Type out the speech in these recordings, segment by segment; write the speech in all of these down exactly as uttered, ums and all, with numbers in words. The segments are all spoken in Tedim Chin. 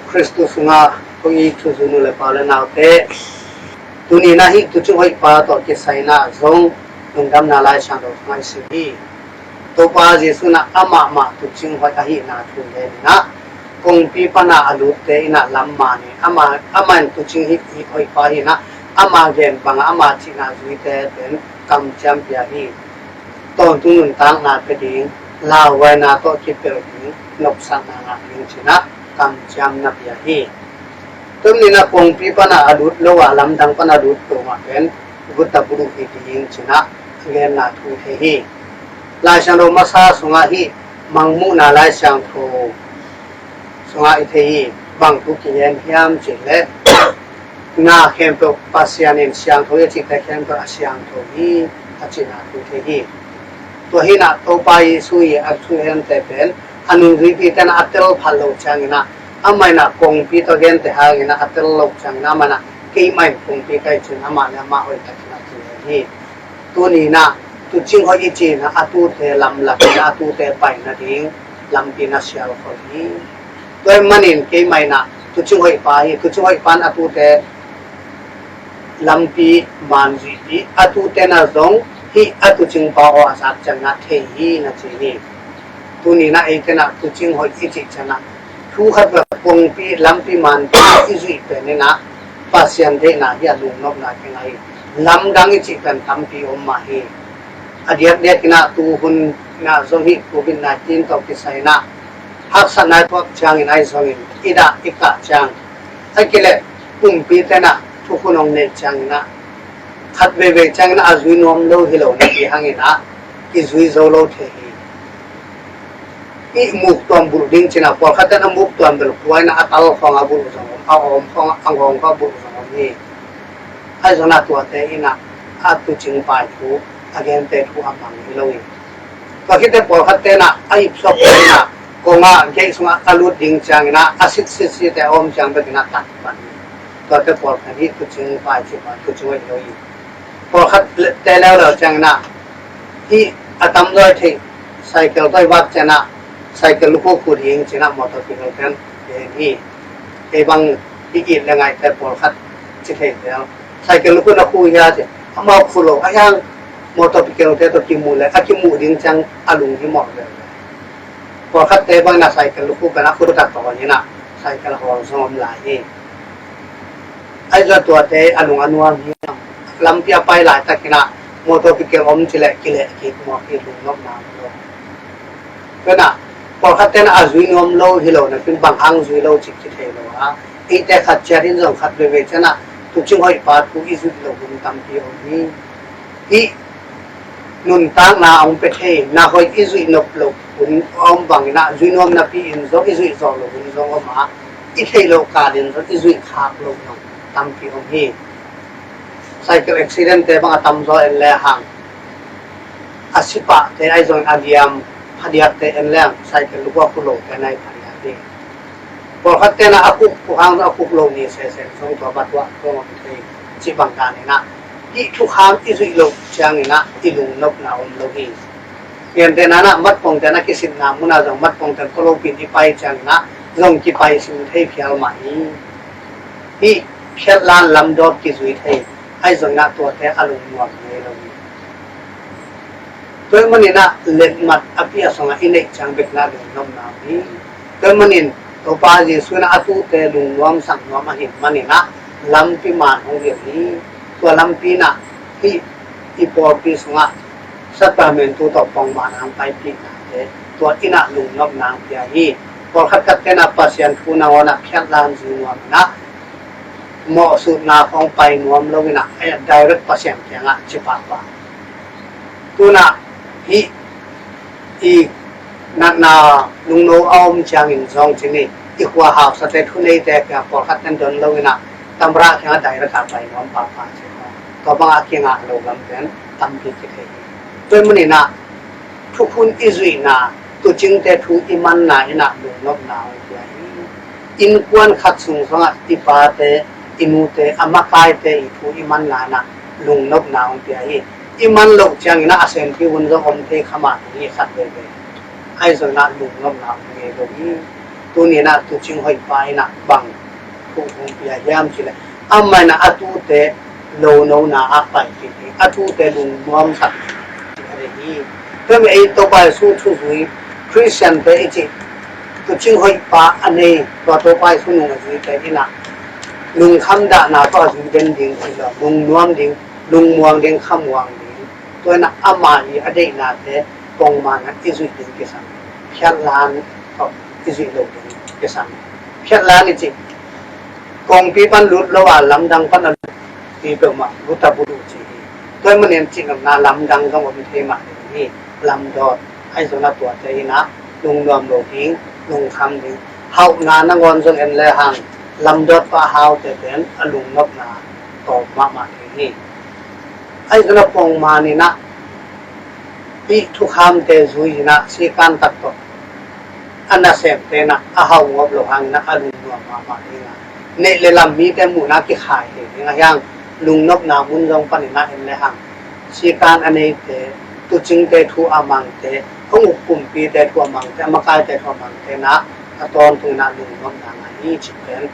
Khristu sungah kong it thuzui nu le pa le naute, tuni-in ah hih tuucing hoih pa tawh kisai-in ah zong Lungdamna Laisiangtho sungah i sim hi. Topa Jesu in ah amah mah tuucing hoih ahihna thu gen-in ah, kongpi pan a lutte in ah lam man hi. Amah, amah in tuucing hoih pa hi-in ah, ama gen bangah ama cihna zuite pen kamciam pia hi. Tawntung nuntakna pia ding, lauhuaina tawh kipelh ding, nopsakna ngah ding ci-in ah kamciamna pia hi. Tua manin ah kongpi pan a lut lo a, lamdang pan a lut lo mah pen gutta buluh hi ding ci-in ah genna thu i thei hi. Laisiangtho masa sungah hih Mangmuhna Laisiangtho sungah i thei hi. Bang thu kigen hiam cih leh, na khempeuh Pasian in siangtho hi a cihte khempeuh a siangtho hi, a cihna thu i thei hi. Tua hi-in ah Topa Jesu i a thuhente pen a nungzuipite in ah a tel phat loh ciangin ah, amah in ah kongpi tawh gente hangin ah a tel loh ciangin ah, amah in ah keimah in kongpi ka hi ci-in amah le amah hoihtakin a kigen hi. Tuni-in ah tuucing hoih i cih in ah a tuute lamlak in ah a tuute pai nading lampi na sialkhol hi. Tua ahih manin keimah in ah tuucing hoih pa hi. Tuucing hoih pa in a tuute lampi man zuihpih, a tuute in ah zong hih a tuucing pa aw a zak ciangin ah thei hi, na ci hi. Tuni-in ah eite in ah tuucing hoih i cih ciangin ah thu khat bek, kongpi lampi manpi i zuih pen in ah Pasian deihna hi a, lungnopna kinga hi. Lamdang i cih pen tampi om mah hi. A diakdiakin ah tuhun in ah zong hih covid nineteen tawh kisai-in ah haksatna i tuak ciangin ahi zongin, i dah i kah ciang, ahih kei leh kumpite in ah thukhun hong neih ciangin ah, khat veivei ciangin ah a zui nuam lo hi lo napi hangin ah kizui zo lo thei hi. Hih muktuam bulh ding ci-in ah pawlkhatte in ah muktuam bel pua in ah a tal khawng a bulh zong om, a awm khawng, a ngawng khawng a bulh zong om hi. Ahi zongin ah tuate in ah a tuucing pai thu, a gente thu a mang hi lo hi. Tua khit teh pawlkhatte in ah a ipsuak in ah kong ah gate sungah a lut ding ciangin ah a sitsit site a om ciang bekin ah tat pan hi. Tuate pawlkhat hih tuucing pai thu, tuucing hoih hi lo hi. Pawlkhatte leuleu ciangin ah hih a tamzaw i theih cycle tawh i vak ciangin ah cycle lukhu khu ding ci-in ah motor pickle ten gen hi. Kei bang i it le ngaihte pawlkhat ci thei zel. Cycle lukhu na khu hia ci, amau khu lo, a hiang motor pickle te tawh kimu le a kimuh ding ciang a lunghimawh zel. Pawlkhatte bang in ah cycle lukhu pen a khut ah tawi in ah cycle hawl zong om lai hi. Ahi zongin tuate a lung a nuam hi. Lampi a pai laitakin ah motor pickle om ci leh kileh kik mawk hi, lungnopna om lo. Tua in ah pawlkhatte in ah a zui nuam lo hi lo napi-in bang hang zui lo cih kithei lo a, eite khat ciat in zong khat veivei ciangin ah tuucing hoih pa thu i zuih loh hun tampi om hi. Hih nuntakna a hong pia thei, na hoih i zuih nop loh hun a om bangin ah zui nuam napi-in zong i zuih zawh loh hun zong om a, i theih loh kalin zong i zuih khak loh hun tampi om hi. Cycle accident te bang a tamzaw en le hang, a si pahte ahi zongin a liam phadiakte en le hang cycle lukhu a khu lote na hi phadiak hi. Pawlkhatte in ah a khuk, thukham a khuk lo ni sese zong tua batuah zong om thei cih bang danin ah hih thukham i zuih loh ciangin ah i lungnopna om lo hi. Gentehna in ah matpongte in ah kisitna mun ah zong matpongte in khua lopi in i pai ciangin ah zong kipaisim thei phial mah hi. Hih phiatlan lamdawt kizui thei, ahi zongin ah tuate a lungnuam ngei lo hi. Tua ahih manin ah letmat a pia sungah i neih ciang bekin ah lungnopna om hi. Tua ahih manin Topa Jesu in ah a tuute lungnuam saknuam ahih manin ah lampi man hong hilh hi. Tua lampi in ah hih i pawlpi sungah sakramentu tawh pongmawkna hong paipih nate, tua in ah lungnopna hong pia hi. Pawlkhat khatte in ah Pasian thu nangawn ah phiatlan zui nuam in ah mawhsutna khawng pai nuam lo in ah, a direct Pasian kiangah ci pahpah. Tu-in ah hih i natna lungno a om ciangin zong ci ni, i khua hausate, thuneite kiang pawlkhat ten don lo in ah tamra kiangah direct a pai nuam pahpah ci. Tua bangah kingah lo lam pen tampi kithei hi. Tua ahih manin ah thukhun i zuihna, tuucingte thu i manna in ah lungnopna hong pia hi. Innkuan khat sung sungah i pate, i nute, a makaite i thu i manna in ah lungnopna hong pia hi. I man loh ciangin ah a senpi hun zong om thei kha mah hi, khat veivei. Ahi zongin ah lungnopna om ngei lo hi. Tuni-in ah tuucing hoihpa in ah bang thu hong pia hiam cih leh, amah in ah a tuute lonona ah pai kik ding, a tuute lungnuam sak ding cih a deih hi. Tua ahih manin ei Topa Jesu thuzui Khristiante i cih tuucing hoihpa a nei, tua Topa Jesu nung a zuite in ah lungkham dahna tawh a zui den ding hi lo, lungnuam ding, lungmuang ding, khamuang ding. Tua in ah ama i a deihnate pongman ah i zuih ding kisam, phiatlan tawh i zuih loh ding kisam. Phiatlan i cih, kongpi pan lut lo a lamdang pan a lut, pi peuhmah lut a bul uh ci hi. Tua ahih manin cihnopna lamdang zong om thei mah ding hi. Lamdawt, ahi zongin ah tuate in ah lungnuam lo ding, lungkham ding. Hauhna nangawn zong en lehang, lamdawt pah haute pen a lungnopna tawm mahmah ding hi. Ahi zongin ah pongman in ah hih thukhamte zui in ah sikan tak tawh a nasemte in ah a hauh ngop loh hangin ah a lungnuam mahmah ding a, neih le lam mite muhna kikhai thei ding a, hiang lungnopna mun zong panin ah en lehang, sikan a neite, tuucingte thu a mangte, hong uk kumpite thu a mangte, a makaite thu a mangte in ah a tawntungin ah lungnopna ngah hi cih pen,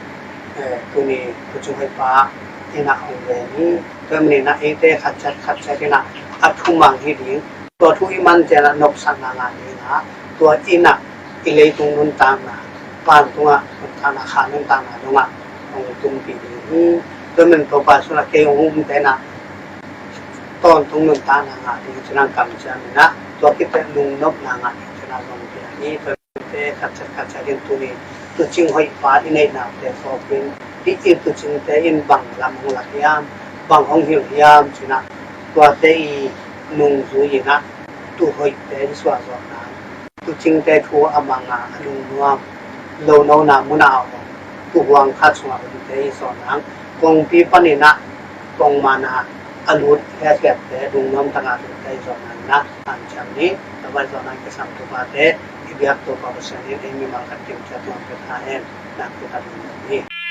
eh, tuni tuucing hoihpa in ah hong gen hi. Tua ahih manin ah eite khat ciat khat ciat in ah a thu mang hi ding, tua thu i man ciangin ah nopsakna ngah ding a, tua in ah i leitung nuntakna, vantung ah nuntakna, kha nuntakna dongah hong tunpih ding hi. Tua ahih manin Topa Jesu in ah kei hong umte in ah tawntung nuntakna ngah ding ci-in ah kamciam in ah, tua khit teh lungnopna ngah ding ci-in ah zong pia hi. Tua ahih manin eite khat ciat khat ciat in tuni tuucing hoihpa i neihnate phawk in, hih i tuucingte in bang lam hong lak hiam, bang hong hilh hiam ci-in ah, tuate i nungzui in ah tuuhoihte i suah zawh nang, tuucingte thu a mang a, a lungnuam, lonona mun ah a om, tuuhuang khat sungah omte i zawh nang, kongpi panin ah pongman a a lut, hiathiatte, lungnuam tak a lutte i zawh nang in ah kamciam ni. Tua bang i zawh nang kisam Topate, i biak Topa Pasian in ei mimal khat kimciat tuam pia ta hen. Nakpi takin om ni.